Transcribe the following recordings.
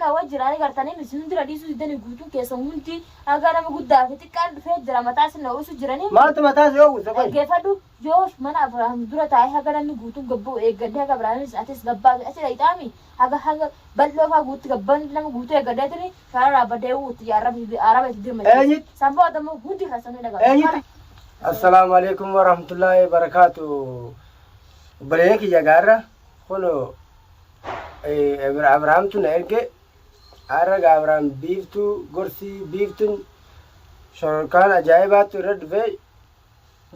Hawa jira ni gartanii miti isin hundira dhiisuu diddanii guutuun keessan hundi haga nama guddaa fi xiqqaan dhufee jira mataa isin ho'isu jiranii miti. Maaltu mataa si ho'usa qoy? Dhaggeeffadhu yoo mana Abrahaam dura taa'ee haga namni guutuun gad ba'u eeggadhee haga Abrahaamis atis gad baatu achi dhayxaami haga haga bal'oo faa guutti gabban nama guutuu eeggadheetini shaara dhaabbadhee itti araba itti dirmachiisa. Eenyutti? San booda immoo hundi keessanuu ni dhaga'u. Eenyutti? Assalaamu alaikum warahmatullaahi wabarakaatu. Obboleeyyan kiyya gaarra kunoo Abrahaamtu na erge. Har'a gaa Abrahaam biiftuu gorsii biiftuun shororkaan ajaa'ibaattu irra dhufe.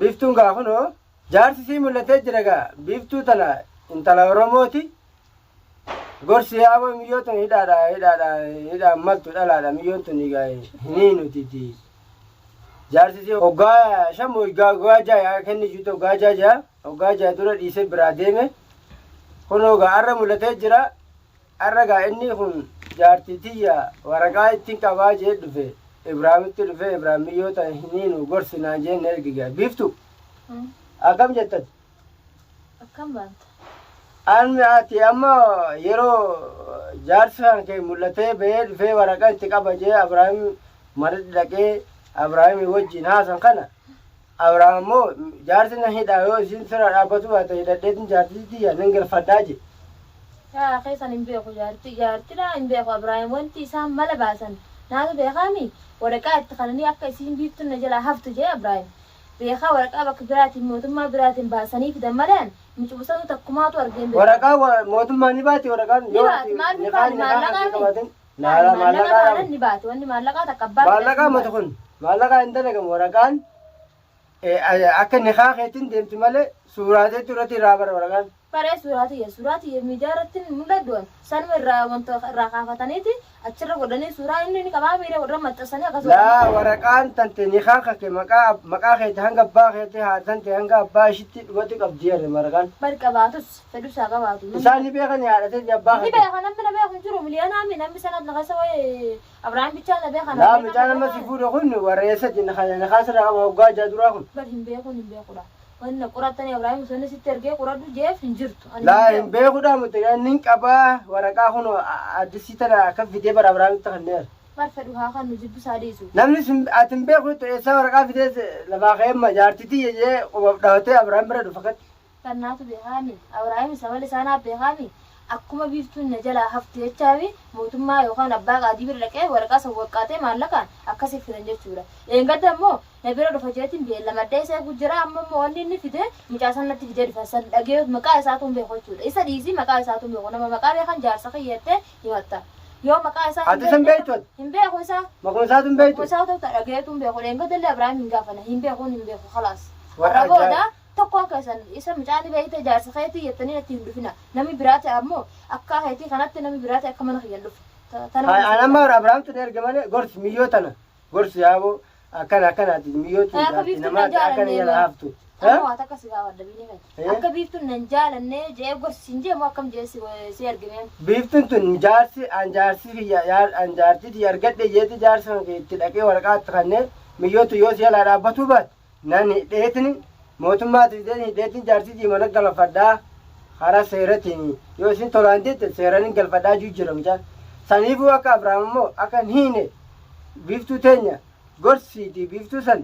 Biiftuun gaa kunoo jaarsi sii mul'atee jira gaa biiftuu tana intala Oromooti. Gorsi yaaboo miyyoo tun hidhaadha hidhaadha hidhaan maltu dhalaadha miyyoon tun egaa hin hiinutiti. Jaarsi sii hoggaa shan hoggaa hoggaa ja'a kenni jitu hoggaa ja'a ja'a hoggaa ja'a dura dhiisee biraa deeme. Kunoo gaa har'a mul'atee jira. Har'a gaa inni kun jaartii tiyya waraqaa ittiin qabaa jee dhufe. Ibraahimitti dhufe Ibraahim miyyoo tana hin hiinu gorsi naan jeen na ergi gaa. Biiftu akkam jettati? Akkam baanta? Anmi ati amma yeroo jaarsi kan kee mul'atee bahee dhufee waraqaa itti qaba jee Abrahaam manatti dhaqee Abrahaamii wajjin haasan kana Abrahaam immoo jaarsi na hidhaa yoo isin sirra dhaabbatu baate hidhadheetin jaartii tiyya nan galfadhaa jee. Yaa keessan hin beeku jaartii jaartidha hin beeku Abrahaam wanti isaan mala baasan naatu beekaami waraqaa itti kananii akka isiin biiftuun na jalaa haftu jee Abrahaam. Beekaa waraqaa bakka biraatiin mootummaa biraatiin baasanii fidan malee an mucuma sanuu takkumaatu argee hin beeku. Waraqaa mootummaa ni baati waraqaan Ni yoo baati ati maal hin niqaa baane niqaa maallaqaa harka mi? qabaatin Maali laala maallaqa maallaqaa taanan ni baati wanni maallaqaa takka abbaa fedheef maallaqaa ni mati baati. kun maallaqaa hin dalagamu waraqaan akka niqaa keetiin deemti malee suuraateetu irratti irraa bara waraqaan. Baree suuraa tiyya suuraa tiyya miidiyaa irratti hin mul'adhu an sanuma irraa wanta irraa kaafataniiti achirra godhanii suuraa inni ni qabaa miira irra maxxansanii akkas Laa godhanii waraqaan tante nikaan kake maqaa maqaa keeti hanga abbaa keeti haadha tante hanga abbaa ishitti dhumatti qabdi jarre waraqaan. Bari qabaatus fedhus haa qabaatu namni Isaan ni beekani haadha teeti abbaa ni kake. beeka namni na beeku hin jiru miliyoonaa mi namni sana na keessa wayi Abrahaam bichaa na beeka na Laa beeka mucaan na amma si beeka fuudhe kun warreessati nikaa sirraa qaba hoggaa ja'a duraa kun. Bar hin beekuun hin beekudha. Wanni na qorattanii Abrahaam osoo inni sitti ergee qoradhu jeef hin jirtu. Ani Laa hin hin beeku. beekudha muti inni qabaa waraqaa kun addisii tana akka fidee bara Abrahaamitti kenneera. Bar fedhu haa kannu jibbus haa dhiisu. Namni sin ati hin beeku jettu eessaa waraqaa fidee lafaa ka'ee ma jaartii tiyya jee qubaaf dhahatee Abrahaam bira dhufa katti. Bar naatu beekaami. Abrahaam isa malee isaa naaf beekaami. Akkuma biiftuun na jalaa haftu jechaafi mootummaa yookaan abbaa qaadii bira dhaqee waraqaa san waqqaatee maallaqaan akkasi fidan jechuudha. Dheengadda immoo na bira dhufa jeetiin beellamadhee isa eegu jira amma immoo wanni inni fide mucaa san natti fidee dhufa san dhagee maqaa isaatuu hin beeku jechuudha. Isa dhiisii maqaa isaatuu hin beeku nama maqaa beekan jaarsa kiyya jettee himatta. Yoo maqaa isaa hin Ati san beekne beektu ati? hin beeku isa. Maquma isaatu hin beektu? Maquma isaatu dhageetuu hin beeku dheengadda illee Abrahaam hin gaafana hin beekuun hin beeku khalaas. Warra Har'a booda ajaa'iba. Tokkoon keessan isa mucaa ni beekte jaarsa keetii jettanii natti hin dhufina. Namni biraati ammoo akkaa keetii kanatti namni biraati akka mana kiyya hin dhufne. Tanuma An isin amma gaafadha. Abrahaamtu na erge malee gorsi miyyoo tana gorsi yaaboo akkana akkanaati miyyoo tun Akka jaarti biiftuun nan namaati akkana jaalannee jala bar. haftu. Amma waa takka si gaafadha biinii keenya. Eh? Akka biiftuun nan jaalannee je'ee gorsi siin je'e moo akkam je'ee si si ergime? Biiftuun tun jaarsi an jaarsi kiyya an jaartii tiyya argadhe jeeti jaarsa kan kee itti dhaqee waraqaa itti kannee miyyoo tun yoo si jalaa dhaabbatuu baate Nan hidheetini mootummaati fideen hidheetin jaartii tiyya mana galfadhaa karaa seeratiin yoo isin tolaan didde seeranin galfadhaa juu jira mucaan. Saniifuu akka Abrahaam immoo akka hin hiine biiftuu teenya gorsiitii biiftuu san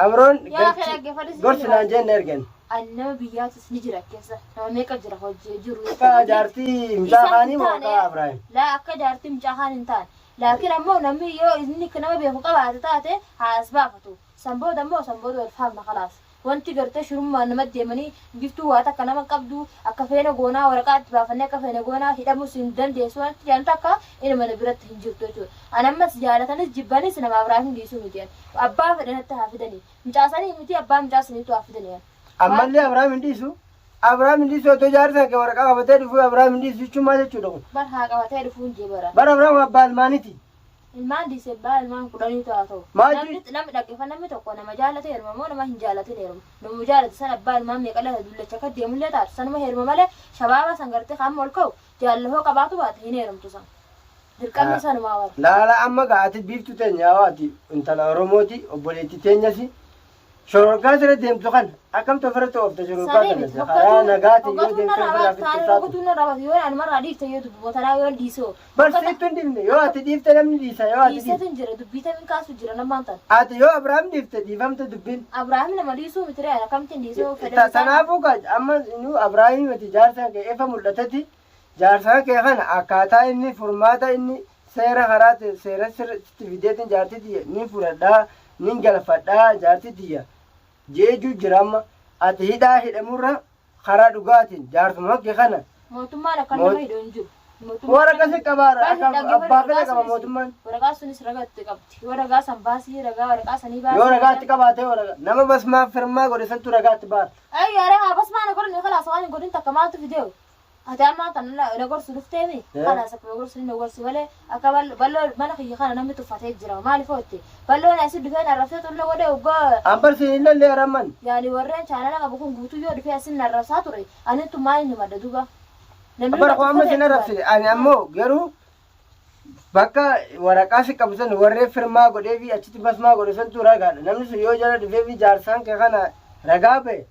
Amroon Yaa akhi galchi dhaggeeffadhu si gorsi jira. naan jeen na ergan. Ani nama biyyaatis ni jira keessa nama meeqa jira hojii jiru Akka jaartii mucaa Isaan kaanii hin moo taane akka Abrahaam? laa akka jaartii mucaa kaan hin taane laakiin ammoo namni yoo inni nama beeku qabaate taate haa as baafatu. San booda immoo san booda wal fahamna khalaas. Wanti gartee shirummaan namatti deemanii biftuu waa takka nama hin qabdu akka feene goonaa waraqaa itti baafannee akka feene goonaa hidhamus hin dandeessu wanti jedhan takka inuma na biratti hin jirtu jechuudha. An ammas jaalatanis jibbanis nama Abraahim dhiisuu miti an. Abbaa fedhe natti haa fidanii. Mucaa sanii miti abbaa mucaa saniitu haa fidanii an. Ammallee Abrahaam hin dhiisu. Abrahaam hin dhiisu otoo jaarsa kee waraqaa qabatee dhufuu Abrahaam hin dhiisu jechuun maal jechuudha kun? Bar haa qabatee dhufuun jee bara. Bara Abrahaam abbaa ilmaaniti. Ilmaan dhiisi abbaa ilmaan kudhaniitu haa ta'u. Maal Namni namni dhaggeeffa namni tokko nama jaalate heeruma moo nama hin jaalatin heeruma. Namuma jaalate san abbaa ilmaan meeqa lata dullacha akka deemullee taatu sanuma heeruma malee shabaaba san gartee kan amma ol ka'u jaalala hoo qabaatu baate hin heerumtu san. Dirqamni sanumaa bara. Laala amma gaa ati biiftu teenya yaa ati intala Oromooti obboleetti teenyasi. Shororkaa sirra deemtu kana akkamtu ofirratti oofta shororkaa Sanii kana miti. karaa nagaatiin yoo Hoggatuun deemte narraa ofirraa baatu taane fixxu taatu. hoggatuun narraa baatu yoo anumarraa dhiifte yoo dubbuma tanaa yoo dhiisoo. Bar siittu hin dhiifne yoo ati dhiifte namni dhiisa yoo ati dhiifte. Dhiiseetu hin jira dubbii tamiin kaasu jira namaan tan. Ati yoo Abrahaam dhiifte dhiifamte dubbiin. Abrahaam nama dhiisuu miti ree akkamittiin dhiisuu fedha isaa. Tanaafuu kaa amma nu Abrahaamii miti jaarsa kee ifa mul'ateti jaarsa kee kana akkaataa inni furmaata inni seera karaa seera sirriitti fideetiin jaartii tiyya nin fudhadhaa nin galfadhaa jaartii tiyya jeejuu jira amma ati hidhaa hidhamurra karaa dhugaatiin jaarsuma kee kana Mootummaan akka nama hidhu hin jiru. Warra akkasii qabaara akka abbaa fedhe qaba mootummaan. Waraqaa sunis ragaa itti qabdi. Yoo ragaa san baasii ragaa waraqaa sanii baasii. Yoo ragaa itti qabaatee waraqaa nama basmaa firmaa godhe santu ragaa itti baara. Ayyo yaara haa basmaa na godhani kalaas waan hin godhin takka maaltu fideewu. Ati ammaa tan na gorsu dhufteemi kalaas akkuma gorsu na gorsi malee akka balloo mana kiyya kana namni tuffatee jira maaliif hootte balloon asi dhufee na arrabsee xulla godhe oggaa. An barsiin hin lallee aramman. Yaani warreen chaanala qabu kun guutuu yoo dhufee asin na arrabsaa ture anintu maal inni madda duuba. Namni Bara na koo amma tuffatee sin arrabsine ani ammoo garuu bakka waraqaa si qabu san warreen firmaa godhee fi achitti basmaa godhe santu ragaadha. Namni sun yoo jala dhufee fi jaarsaan kee kana ragaa ba'e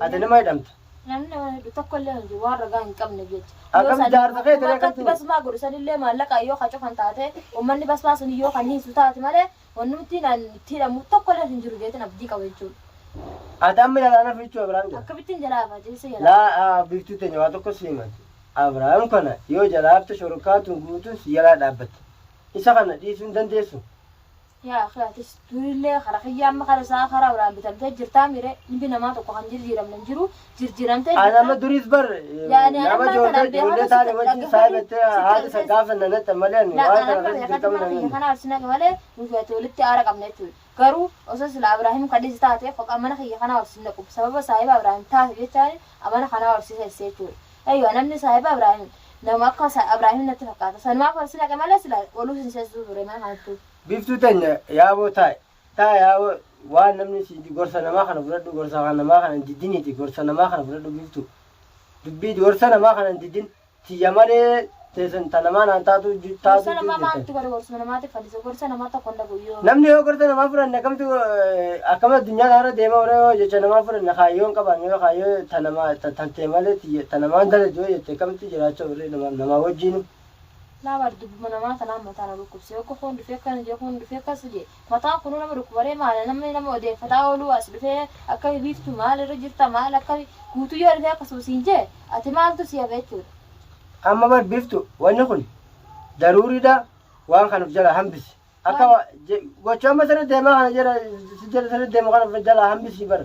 ati nama hidhamta. Namni nama hidhu tokko illee hin jiru waan ragaa hin qabne jecha. Akkam jaarsa kee ta'e Akkatti akkatti basmaa godhu sanillee maallaqa yoo ka cufan taate uummanni basmaa sun yoo kan hiisu taate malee wannumti naan itti hidhamu tokko illee hin jiru jeetin abdii qaba jechuudha. Ati amma jalaa naaf jechuu Abiraam jala. Akkamittiin jalaa hafa jeessa jalaa. Laa biiftuu teenya waa tokko si himati. Abiraam kana yoo jalaa hafte shororkaatuun guutuun si jalaa dhaabbatti. Isa kana dhiisuu hin dandeessu. Yaa akhi atis durillee kara kiyya amma kara isaa kara Abiraam bitamtee jirtaa mire ilmi namaa tokko kan jirjiiramne hin jiru jirjiiramtee Ani amma jirta. duris bar Yaani nama amma ijoollee tanaan ijoollee beekatu taane sitti wajjin dhaggeeffatu saahibattee sitti haati isa argisiisa. gaafa nanatti malee ani La waan an kana amma irratti beekatu dirqama mana kiyya nan kana arsinaqe malee nuti ati walitti aara qabna jechuudha. Garuu osoo sila Abrahaam kadhisi taate kophaa mana kiyya kanaa ol sin naqu sababa saahiba Abrahaam taate jechaan mana kanaa ol si seesse jechuudha. Eeywa namni saahiba Abrahaam nama akka Abrahaam natti fakkaata. Sanumaaf ol si naqe malee sila oluu sin seessisuu ture mana kanattuu. Biiftuu teenya yaaboo taa'i taa'i yaaboo waan namni si gorsa namaa kana fudhadhu gorsa kana namaa kana hin diddiniiti gorsa namaa kana fudhadhu biiftuu dubbii gorsa namaa kana hin diddin tiyya malee teessan ta namaa naan taatu taatu Gorsa namaa jettan. maaltu godhe gorsuma namaatiif fadhisa gorsa namaa tokko hin dhabu yoo. Namni yoo gorsa namaa fudhanne akkamtu akkam addunyaa kanarra deema oole yoo jecha namaa fudhanne kaayyoo hin qabaanne yoo kaayyoo ta namaa ta tantee malee tiyya ta namaan dalagdu yoo jette akkamitti jiraachaa oole nama namaa wajjiinu. Laa bar dubbuma namaa tanaan mataa na dhukkubse yokko kuun dhufee akkana jee kuun dhufee akkas jee mataan kunuu nama dhukkubaree maali namni nama odeeffataa ooluu as dhufee akkami biiftu maal irra jirta maal akkami guutuu yoo dhufee akkasuma siin jee ati maaltu si hafe jechuudha. Amma bar biiftu wanni kun daruuriidha waan kan of jalaa hambisi. Akka gocha amma sirri deemaa kana jala si jala sirri deemu kana of jalaa hambisi bar.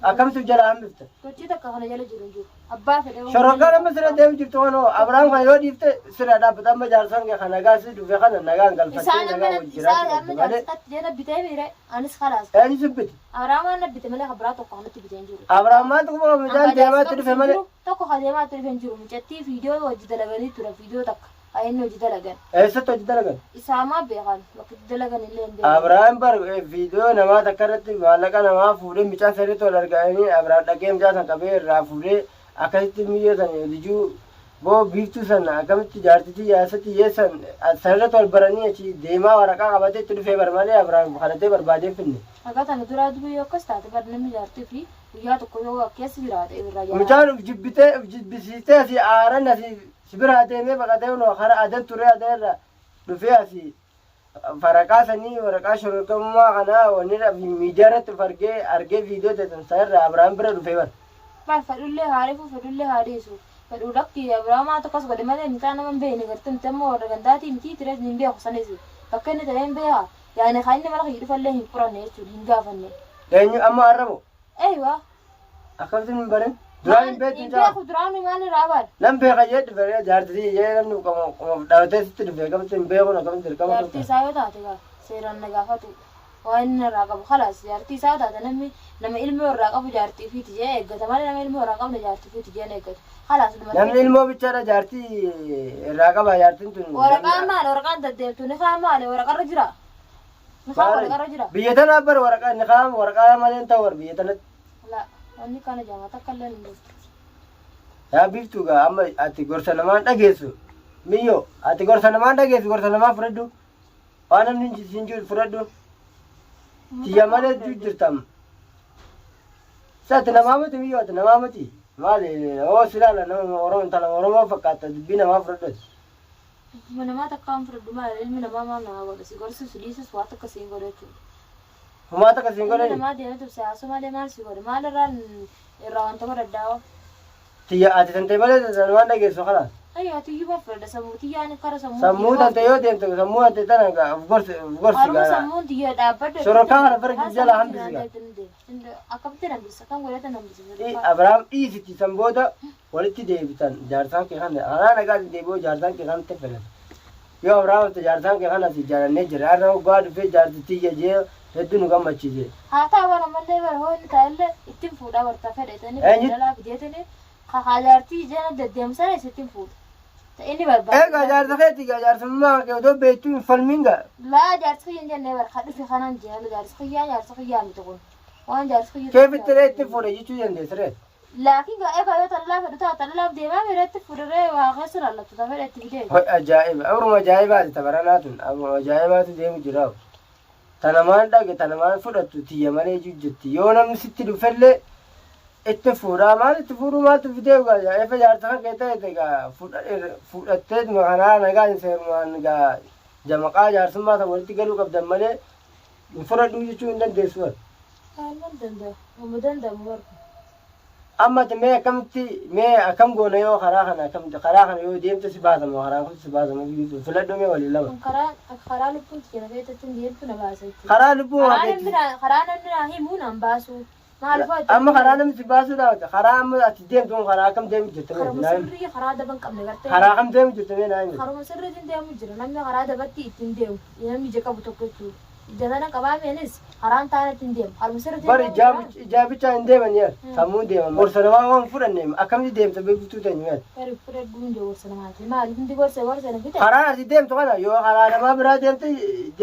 Akkamitti of jalaa hambifta? Gochi takka kana jala jiru hin jiru. Abbaa fedhe hoo Shororkaan amma sirra deemu jirtu kan hoo Abrahaam kana yoo dhiifte sirra dhaabbata amma jaarsaan kee kan nagaa si dhufe kana nagaan galfattee Isaan amma nagaa wajji isaan jiraachuu amma qabdi malee. jaarsatti jala bitee miire anis kalaas. Eenyu si bite? Abrahaam waan na bite malee kan biraa tokko kanatti bitee hin jiru. Abrahaam maaltu quba qaba mucaan deemaa itti dhufe malee. Tokko ka deemaa itti dhufe hin jiru. Mucattii viidiyoo hojii dalaganii ture viidiyoo takka. Kan inni hojii dalagan. Eessatti hojii dalagan? Isaamaa beekan bakka itti dalagan illee hin beekan. Abrahaam bar viidiyoo namaa takka irratti maallaqa namaa fuudhee mucaa sirriitti wal arganii Abrahaam dhaqee mucaa san qabee irraa fuudhee akkasitti miyyoo san lijuu boo biiftuu san akkamitti jaartitii yaasatti yeessan sanirratti wal baranii achi deemaa waraqaa qabatee itti dhufee bar malee Abrahaam kadhatee barbaadee hin finne. Haga tana duraa dubii yoo akkas taate bar namni jaartii fi guyyaa tokko yoo keessa jiraate irraa jalaa. Mucaan uf jibbitee uf jibbisiistee asii aaran asii si biraa deemee baqatee kunoo kara adan turee adan irraa dhufee asii faraqaa sanii waraqaa shororkamummaa kanaa wanni miidiyaa irratti of argee argee viidiyoo teessan san irraa Abrahaam bira dhufee bar. Bar fedhullee haa reefuu fedhullee haa dhiisu. Fedhuu lakki Abrahaamaa tokkos godhe malee mucaa nama hin beekne gartee nuti ammoo warra gandaatii miti tires hin beeku sanis bakka inni ta'e hin beeka yaani kan inni mana kiyya dhufallee hin qoranne jechuudha hin gaafanne. Eenyu amma har'a moo? Eeywa. Akkamitti hin barin? Duraan hin beektu Hin mucaa? beeku duraan maal irraa baadha? Nan beeka jee dhufe jaartii jee namni qoma dhalatee sitti dhufe akkamitti hin beekuun akkamitti dirqama Jaartii turte? isaa yoo taate gaa seeraan na gaafatu waan inni irraa qabu kalaas jaartii isaa yoo taate namni nama ilmoo irraa qabu jaartii ofiiti jee eeggata malee nama ilmoo irraa qabne jaartii ofiiti jee hin eeggatu. Kalaas Namni dhumatee. ilmoo bichaadha jaartii irraa qaba jaartiin tun. Waraqaan maali? Waraqaan deddeemtu ni kaa maali? Waraqarra jira. Ni kaa waraqarra jira. Biyya tana bar waraqaa ni kaa waraqaa malee hin ta'u bar biyya tanatti. La wanni kana jamaa takka illee hin jirtu. Yaa biiftuu gaa amma ati gorsa namaan dhageessu. Miyyoo ati gorsa namaan dhageessu gorsa namaa fudhadhu. Waan namni siin jiru fudhadhu. Tiyya malee jirtam. Isa ati namaa miti biyyoo ati namaa miti. Maali hoo si ilaala nama Oromoo intala Oromoo fakkaata dubbii namaa fudhadhu ati. Ilma namaa takka waan fudhadhu maali ilmi namaa maal namaa godha si gorsus si dhiisus waa takka si hin godhu jechuudha. Homaa takka si hin Ilmi godhani. namaa deemee tubse haasoo malee maal si godhe maal irraan irraa wanta godhadhaa hoo. Tiyya ati tantee malee waan dhageessu kalaas. Ayyo ati iyyuu bar fudhadha sammuu tiyyaan kara sammuu Sammuu tiyya tante yoo deemte sammuu tante tana gaa of gorsi of gorsi Haruma gaa. sammuun tiyya dhaabbadhu Shororkaa kana fara jala hambisi gaa. Akkamitti hambisa kan godhatan hambisa Ii, shororkaa. Abrahaam dhiisitti san booda walitti deebitan jaarsaan kee kana karaa nagaatiin deebi'uu jaarsaan kee kanatti filata. Yoo Abrahaam hafte jaarsaan kee kana si jaalannee jira. Har'a hoggaa dhufee jaarsi tiyya jee hedduu nu gammachiise. Haa ta'u bara ammallee bara hoo inni taa'ellee ittiin fuudhaa barta fedhetanii Eenyutti? jalaa fideetanii Kakaa jaartii ijana deddeemsana isittin fuudha. Ta inni barbaadu. Egaa jaarsa keeti egaa jaarsummaa kee odoo beektuu hin falmiin gaa. Laa jaarsi kiyya hin jennee bar ka dhufe kanan jee jaarsi kiyyaa jaarsi kiyyaa miti kun. Waan jaarsi kiyya. Keefitti ree itti fuudha jechuu dandeessa ree. Laakiin gaa egaa yoo talalaa fedhu ta'a talalaaf deemaa miira itti fuudha ree waa keessa laallattu ta fedhe itti fidee. Hoy ajaa'iba abruma ajaa'ibaati tabaranaa tun abruma ajaa'ibaatu deemu jira. Tanamaan dhage tanamaan fudhattu tiyya malee jujjetti yoo namni sitti dhufellee itti fuudhaa maal itti fuudhuu maaltu fidee egaa efa jaarsa kan kee ta'e egaa fudhatteetuma kanaa nagaan seerumaan egaa jamaqaa jaarsummaa san walitti galuu qabdan malee hin fudhadhuu jechuu hin dandeessu bar. Maalman danda'a? Amma danda'amu barku. Amma ati mee akkamitti mee akkam goona yoo karaa kana akkamitti karaa kana yoo deemte si baasama karaa kun si baasama filadhuu mee walii lama. Kun karaa karaa lubbuun tiyya na feetetti hin deemtu na baasa jechuudha. Karaa lubbuu Karaa haa namni na karaa namni na himu naan baasu. Maal fa'aa Amma karaa namni si baasuudhaaf karaa amma ati deemtu kun karaa akkam deemu jirta mee Karuma naa himi. sirrii karaa daba hin qabne gartee. Karaa kam deemu jirta mee naa himi. Karuma sirriitiin deemu jira namni karaa dabatti ittiin deemu namni ija qabu tokko jechuudha. Ija tana qabaameenis karaan taane ittiin deemu karuma sirriitiin Bar deemu ijaa jira. ijaa bichaa hin deeman yaa sammuun deeman. Gorsa namaa waan fudhanne akkamitti deemta beektuu teenyu yaa. Bari fudhadhu hundi gorsa namaati maali hundi gorsa gorsa na fixe. Karaa ati deemtu kana yoo karaa namaa biraa deemte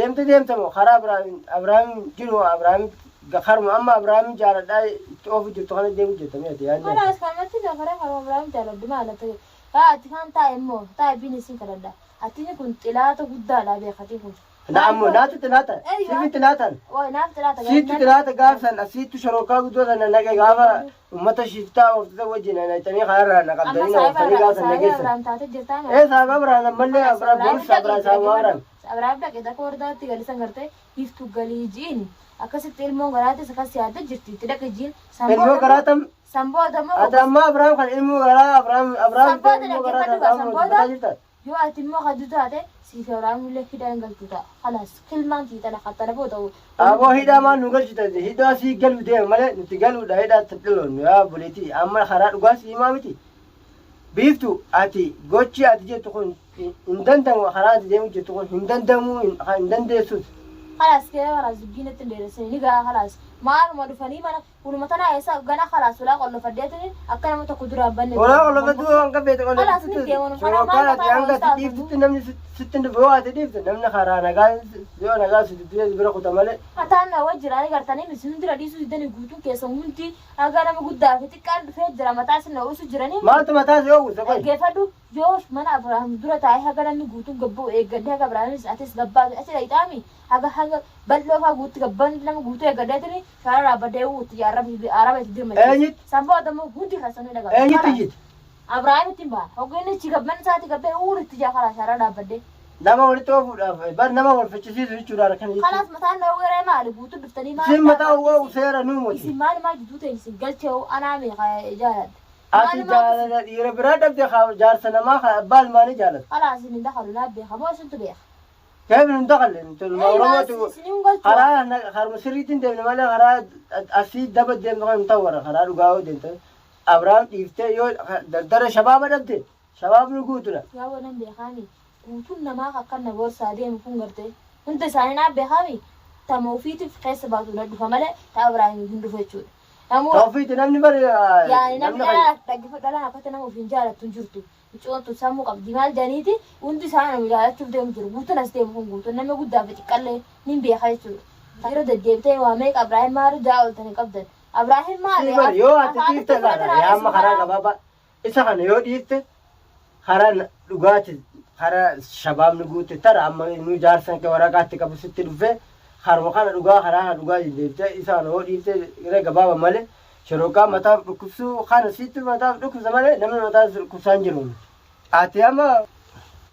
deemte deemte moo karaa biraa Abrahaam jiru Abrahaam karuma amma Abrahaam jaaladhaa itti oofu jirtu kana deemu jirta mee ati yaadni. Kalaas kanatti lafaree karuma Abrahaam jaaladhu maal ta'e. Haa ati kan taa'e immoo taa'e biin isin kadhadha. Atini kun xilaata guddaadha beekatii kun. Na ammoo naatu xilaata siif xilaatan. Waay naaf xilaata. Siittu xilaata gaafsan asiittu shororkaa guddoo sana naqe gaafa ummata shiftaa ooftota wajjin naqxanii kanarraa na Amma qabdanii na saayiba ooftanii Abrahaam gaafsan saayiba nageessan. Abrahaam taate jirtaa Ee saayiba Abrahaam ammallee Abrahaam boruus Abrahaam saayiba Abrahaam. Abrahaam dhaqe takka wardaatti galisan gartee iftu galii jiin akkasitti ilmoon garaatis akkas yaadde jirti itti dhaqe jiin. Ilmoo garaa tam Sanbooda immoo ati amma Abrahaam kan ilmoo garaa Abrahaam Abrahaam Sanbooda ilmoo garaa dhaggeeffadhu gaa Abrahaam sanbooda dubbataa jirta. yoo ati immoo kaddu taate siif Abrahaam illee hidhaa hin galchu ta'a. Kalaas kilmaan tiitana kattana booda. Aboo hidhaa maal nu galchita hidhaa sii galu deema malee nuti galuudha hidhaa itti dhaloonnu yaa buleetii amma karaa dhugaa sii himaa miti. Biiftu ati gochi ati jettu kun hin danda'amu karaa ati deemu jettu kun hin danda'amu hin dandeessus. Kalaas kee kalaas dubbiin itti hin dheeressini ni ga'a kalaas maaluma dhufanii mana Huluma tanaa eessa gana kalaas hulaa qollofadheetiin akka nama tokko duraan banne. Hulaa qollofadhu hanga feete Kalaas ni qollofadhu. deeman karaa Yookaan maal ati mataa hanga ati isaa dhiiftutti namni sitti hin dhufu yoo ati dhiifte namni karaa nagaa yoo nagaa si dubbisee si bira kuta malee. Mataan na wajjira ani gartanii miti hundira dhiisuu didanii guutuun keessan hundi haga nama guddaa fi xiqqaan dhufee jira mataa isin na uwwisu jiranii. Maaltu mataa si oowwisa qoy? Dhaggeeffadhu yoo mana Abrahaam dura taa'ee haga namni guutuun gabba'u eeggadhee haga Abrahaamis atis gabbaatu achi dhayxaami haga haga bal'oo faa guutti gabban nama guutuu eeggadheetini shaara dhaabbadhee itti araba itti dirmachiisa. Eenyutti? San booda immoo hundi keessanuu hin dhagahu. Eenyutti iyyiti? Abrahaamitti hin ba'a. Hoggeen ichi gabban isaatti gabbee uur itti jaa karaa shaara dhaabbadhee. Nama walitti oofuudhaaf bar nama wal fichisiisu jechuudha harkan jechuudha. Kanaaf mataan na weeree maali guutuu dhuftanii maali? Isin mataa uwwa'u seera nuu moti. Isin maali maal jidduu ta'e isin galchee anaa meeqa jaaladha. Ati jaalala dhiira biraa dhabde jaarsa namaa abbaa ilmaanii jaalata. Kalaas isin hin dakalu naa beeka moo isintu beeka? Keef nun dakalle nuti ilma Oromooti. Isin hin galchu. Karaa karuma sirriitiin deemne malee karaa asii daba deemne kan hin ta'u warra karaa dhugaa yoo deemte Abrahaam dhiiftee yoo dardara shabaaba dhabde shabaabni guutudha. Yaa wanan beekaami guutuun namaa akkan na gorsaa deemu kun gartee hunda isaanii naa beekaami tama ofiitiif keessa baatu na dhufa malee ta Abrahaam hin dhufu jechuudha. Namuu Tawfiiti namni bari yaani namni namni dhalaan dhaggeeffadhu dhalaan akkatti nama ofiin jaalattu hin jirtu. Mucoon tun sammuu qabdi maal jedhaniiti hundi isaanii nama jaalachuuf deemu jiru guutuun as deemu kun guutuun namni guddaa fi xiqqallee ni beeka jechuudha. Yeroo deddeebitee waa meeqa Abrahaam maal ja'a ooltan hin qabdan. Abrahaam maali? Sii bari yoo ati dhiifte laala yaa amma karaa gabaabaa isa kana yoo dhiifte karaa dhugaati karaa shabaabni guute tara amma nu jaarsan kee waraqaatti qabu sitti dhufe karuma kana dhugaa karaa kana dhugaa deebitee isa kana yoo dhiifte irra gabaaba malee Shororkaa mataaf dhukkubsuu kana sitti mataaf dhukkubsa malee namni mataaf dhukkubsaa hin jiru. Ati amma